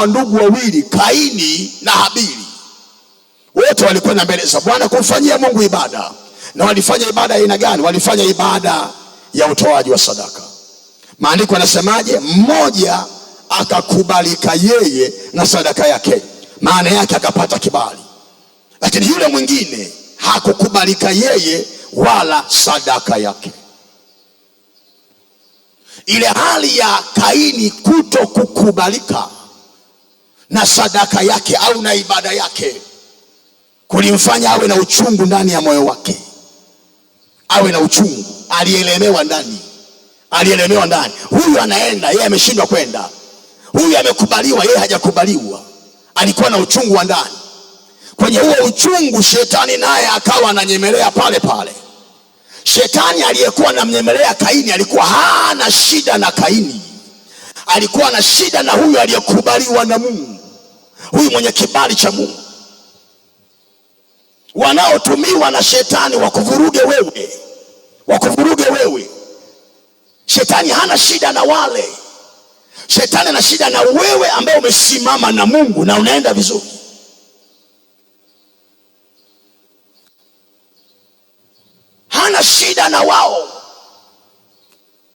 Ndugu wawili Kaini na Habili, wote walikwenda mbele za Bwana kumfanyia Mungu ibada. Na walifanya ibada ya aina gani? Walifanya ibada ya utoaji wa sadaka. Maandiko yanasemaje? Mmoja akakubalika yeye na sadaka yake, maana yake akapata kibali, lakini yule mwingine hakukubalika yeye wala sadaka yake. Ile hali ya Kaini kuto kukubalika na sadaka yake au na ibada yake kulimfanya awe na uchungu ndani ya moyo wake, awe na uchungu. Alielemewa ndani, alielemewa ndani. Huyu anaenda, yeye ameshindwa kwenda. Huyu amekubaliwa, yeye hajakubaliwa. Alikuwa na uchungu wa ndani. Kwenye huo uchungu, shetani naye akawa ananyemelea pale pale. Shetani aliyekuwa anamnyemelea Kaini alikuwa hana shida na Kaini, alikuwa na shida na huyu aliyekubaliwa na Mungu, huyu mwenye kibali cha Mungu. Wanaotumiwa na shetani wakuvuruge wewe, wakuvuruge wewe. Shetani hana shida na wale, shetani ana shida na wewe ambaye umesimama na Mungu na unaenda vizuri. Hana shida na wao.